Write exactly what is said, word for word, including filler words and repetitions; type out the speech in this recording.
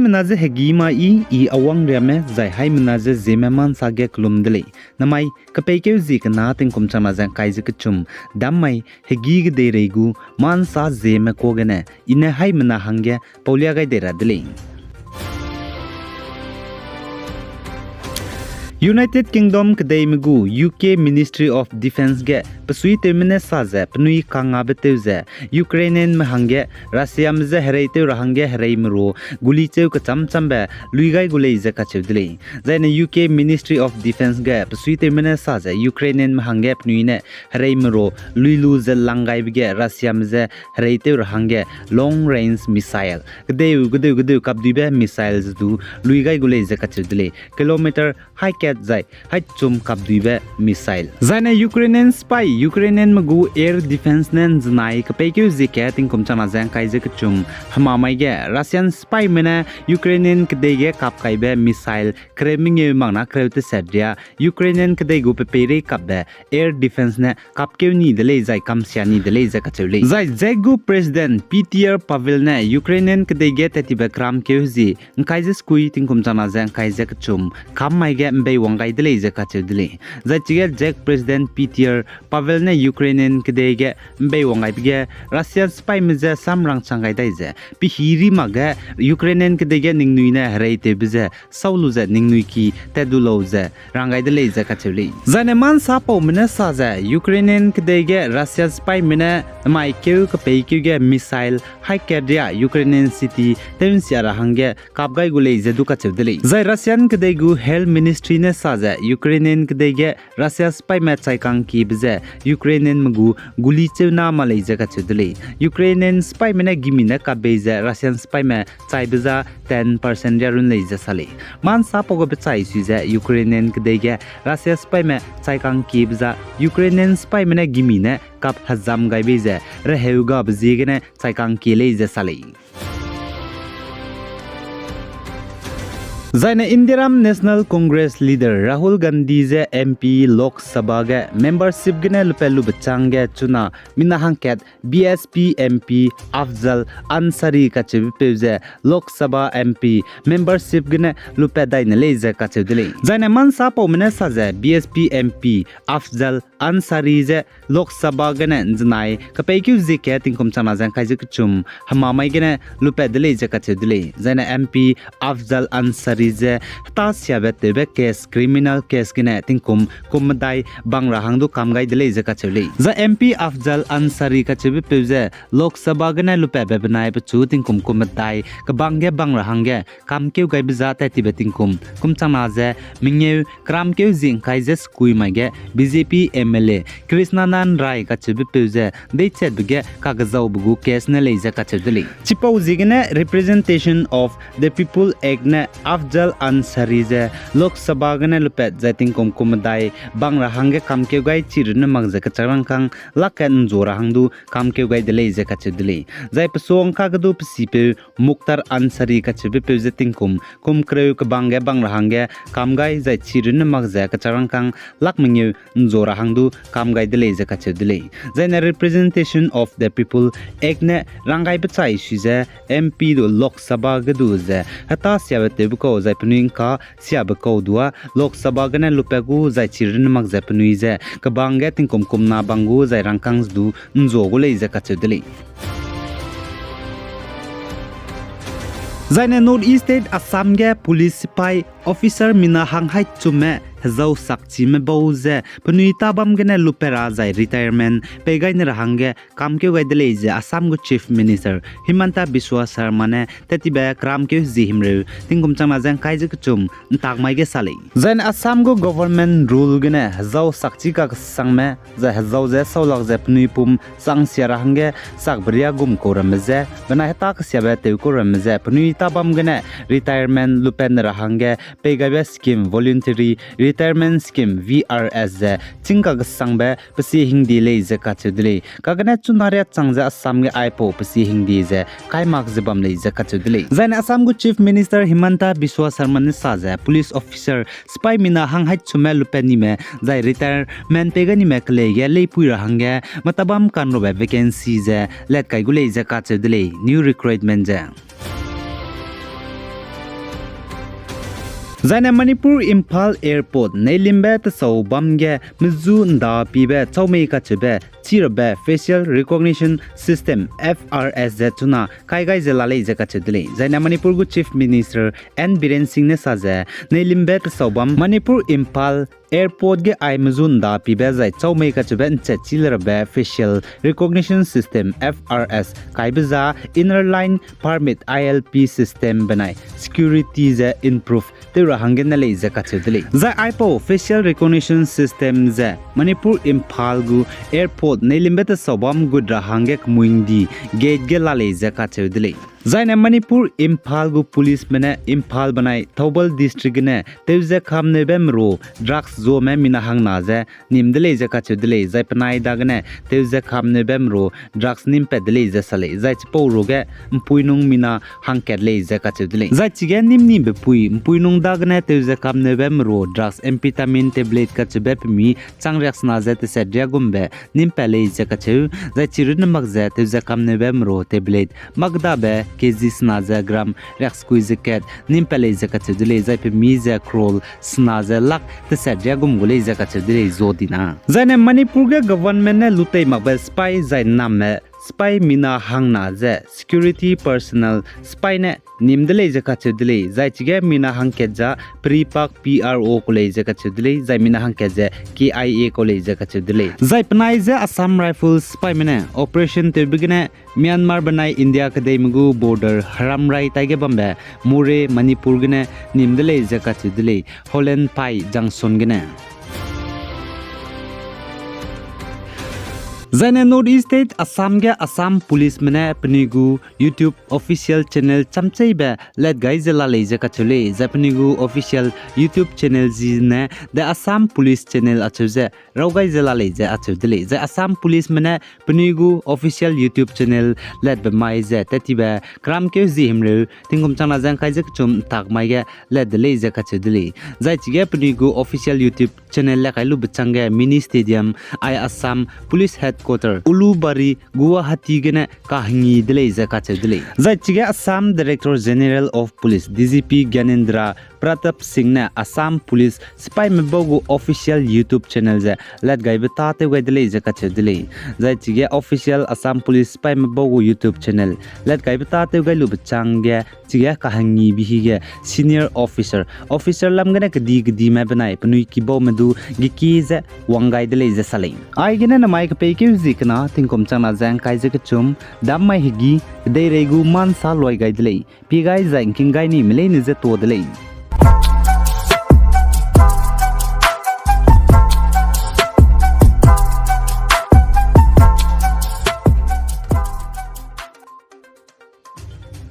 Mena ze hegî ma i, i awang riame, zai haimena ze zieme mansa ge kelum de lei. Namai, kepeikeu zie kena tingkum changna ze ngkai ze kechum, dam mai, hegî kedeirei gu, mansa zieme kuâ gene, i ne haimena hangge paulia gai dei ra de lei. United Kingdom kedeime gu U K Ministry of Defence ge pesuitewme ne sa ze penui kangabe tew ze Ukrainianme hangge Russiame je hereitew ra hangge hereime ru gulicheu kechâm châmbe lui gai gu lei ze kacheu de lei. Zaine U K Ministry of Defence ge pesuitewme ne sa ze Ukrainianme hangge penui ne hereime ru lui lu ze lang gaibe ge Russiame je hereitew ra hangge long range missile, kedeu kedeu kedeu kapduibe missile ze du lui gai gu lei ze kacheu de lei. Kilometer hai kat zai hai chum kapduibe missile. Zaine Ukrainian sipai, Ukrainianme gu air defence ne nzenai kepeikeu zie ke tingkum changna ze ngkai ze kechum hemamai ge Russian sipaime ne Ukrainian kedei ge kap kaibe missile kereu mengeu makna kereu teset ria Ukrainian kedei gu pepeirei kapbe air defence ne kapkeu ni de lei zai kamsia ni de lei ze kacheu lei. Zai Czech gu President Petr Pavel ne Ukrainian kedei ge tattibe keramkeu zie ngkai ze sekui tingkum changna ze ngkai ze kechum kam mai ge mbeiwang gai de lei ze kacheu de lei. Zai chige Czech President Petr Pavel ne Ukrainian kedei ge mbeiwang gaibe ge Russian sipaime je samrang chang gai dai ze pehî ri makge Ukrainian kedei ge ningnui ne hereitewbe ze sau lu ze ningnui ki tat du lau ze rang gai de lei ze kacheu lei. Zaine mansapaume ne sa ze Ukrainian kedei ge Russian sipaime ne namai keu kepeikeu ge missile hai kat ria Ukrainian city tew'nsia ra hangge kap gai gu lei ze du kacheu de lei. Zai Russian kedei gu Health Ministry ne sa ze Ukrainian kedei ge Russia sipaime chaikangkiebe ze Ukrainianme gu gulicheu na ma lei ze kacheu de lei. Ukrainian sipaime ne gimi ne kap bei ze Russian sipaime chaibe za ten percent ria run lei ze sa lei. Mansapau ge bechai sui ze Ukrainian kedei ge Russia sipaime chaikangkiebe za Ukrainian sipaime ne gimi ne kap hezam gai bei ze reheu gabe ziegene chaikangkie lei ze sa lei. Zaine Indiaram National Congress leader Rahul Gandhi je M P Lok Sabha ge membership gene lupat lube chang ge chuna mina hangkat B S P M P Afzal Ansari kacheubepeu ze Lok Sabha M P membership gene lupat dai ne lei ze kacheu de lei. Zaine mansapaume ne sa ze B S P M P Afzal Ansari je Lok Sabha gene nzenai kepeikeu zie ke tingkum changna ze ngkai ze kechum hemamai gene lupat de lei ze kacheu de lei. Zaine M P Afzal Ansari je hetasiabe tewbe case, criminal case gene tingkum kum medai bang ra hang du kam gai de lei ze kacheu lei. Zai M P Afzal Ansari kacheubepeu ze Lok Sabha gene lupatbe benai pechu tingkum kum medai kebang ge bang ra hangge kamkeu gaibe za tattibe tingkum kum changna ze mengeu keramkeu zie ngkai ze sekui mai ge B J P M L A Krishna Narayan Rai kacheubepeu ze deichatbe ge kakezaube gu case ne lei ze kacheu de lei. Chipau ziegene Representation of the People Act ne Afzal Ansari je Lok Sabha gene lupat zai tingkum kum medai bang ra hangge kamkeu gai chi runne mak ze kechak rangkâng lak kat nzu ra hang du kamkeu gai de lei ze kacheu de lei. Zai pesuang kagedu pesipeu Mukhtar Ansari kacheubepeu ze tingkum kum kereu kebang ge bang ra hangge kam gai zai chi runne mak ze kechak rangkâng lak mengeu nzu ra hang du kam gai de lei ze kacheu de lei. Zaine Representation of the People Act ne ranggai bechai sui ze M P du Lok Sabha ge du ze hetasiabe tewbe kau zai penui ngka siabe kau dua Lok Sabha gene lupat gu zai chi runne mak ze penui ze kebang ge tingkum kumna bang gu zai rangkâng ze du nzu gu lei ze kacheu de lei. Zaine North East State Assam ge police sipai officer mina hang hai chumme hezau sakchime bau ze penui tabam gene lupat ra zai retirement pei gai ne ra hangge kamkeu gai de lei ze Assam gu Chief Minister Himanta Biswa Sarma ne tattibe keramkeu zie himreu tingkum changna ze ngkai ze kechum ntak mai ge sa lei. Zaine Assam gu government rule gene hezau sakchi kakesangme zai hezau ze saulak ze penui pum sangsia ra hangge sakbe ria gum kau ramme ze benai heta kesiabe tew kau ramme ze penui tabam gene retirement lupat ne ra hangge pei gaibe scheme, Voluntary Retirement Scheme, V R S ze chîng kakesangbe pesie hingdie lei ze kacheu de lei. Kagene chuna riâ chang ze Assam ge aipau pesie hingdie ze kai mak ze bam lei ze kacheu de lei. Zaine Assam gu Chief Minister Himanta Biswa Sarma ne sa ze police officer sipai mina hang hai chumme lupat nime zai retirement pei gai nime kelei ge leipui ra hangge metabam kanrube vacancy ze lat kai gu lei ze kacheu de lei, new recruitment ze. Zaine Manipur Imphal Airport neilimbe tesau bam ge mezu ’ndapibe chau mei kacheube chirabe Facial Recognition System, F R S ze chuna kai gai ze la lei ze kacheu de lei. Zaine Manipur gu Chief Minister N Biren Singh ne sa ze, neilimbe tesau bam Manipur Imphal Airport ge ai mezu ’ndapibe zai chau mei kacheube ’nchet chi le rabe Facial Recognition System, F R S kaibe za Inner Line Permit, I L P system benai security ze improve tew ra hangge ne lei ze kacheu de lei. Zai aipau Facial Recognition System ze Manipur Imphal gu airport neilimbe tesau bam gut ra hangge kemui ’ndi gate ge la lei ze kacheu de lei. Zaine Manipur Imphal gu policeme ne Imphal benai Thoubal District gene tewze kamneube meru drugs zome mina hangna ze nim de lei ze kacheu de lei. Zai penai dagene tewze kamneube meru drugs nimpat de lei ze sa lei. Zai chipau ruge ’mpuinung mina hangkat lei ze kacheu de lei. Zai chige nim nibe pui ’mpuinung dagene tewze kamneube meru drugs amphetamine tablet kacheube pemi chang riaksena ze teset riagumbe nimpat lei ze kacheu. Zai chirunne mak ze tewze kamneube meru tablet makdabe K G sena ze gram riaksekui ze kat nimpat lei ze kacheu de lei. Zai pemi ze crore sena ze lakh teset riagum gu lei ze kacheu de lei zo dina. Zaine Manipur ge government ne lutei makbe sipai zai namme sipai mina hangna ze security personnel sipai ne nim de lei ze kacheu de lei. Zai chige mina hangkat za Pripak P R O kau lei ze kacheu de lei, zai mina hangkat ze K I A kau lei ze kacheu de lei. Zai penai ze Assam Rifles sipaime ne operation tewbe gene Myanmar benai India kedeime gu border heramrai taige bambe Moreh, Manipur gene nim de lei ze kacheu de lei, Holenphai junction gene. Zaine North East State Assam ge Assam Policeme ne penui gu YouTube official channel chamcheibe let gai ze la lei ze kacheu lei. Zai penui gu official YouTube channel zi ne The Assam Police Channel acheu ze raw gai ze la lei ze acheu de lei. Zai Assam Policeme ne penui gu official YouTube channel letbe mai ze tat tibe keramkeu zie himreu tingkum changna ze ’ngkai ze kechum ’ntak mai ge let de lei ze kacheu de lei. Zai chige penui gu official YouTube channel le kai lube chângge mini stadium ai Assam Police Headquarter Ulubari Guwahati gene kahengi de lei ze kacheu de lei. Zai chige Assam Director General of Police, D G P Gyanendra Pratap Singh ne Assam Police sipaime bau gu official YouTube channel ze let gaibe tâtew gai de lei ze kacheu de lei. Zai chige official Assam Police sipaime bau gu YouTube channel let gaibe tâtew gai lube chângge chige kahengibe hige senior officer, officer lam gene kedi kedime benai penui kibaume du geki ze wang gai de lei ze sa lei. Aigene namai kepeikeu zie kena tingkum changna ze ’ngkai ze kechum, dam mai hegî, kedeirei gu ma ’nsa luai gai de lei, pie gai zai ’ngking gai nime leine ze tuâ de lei.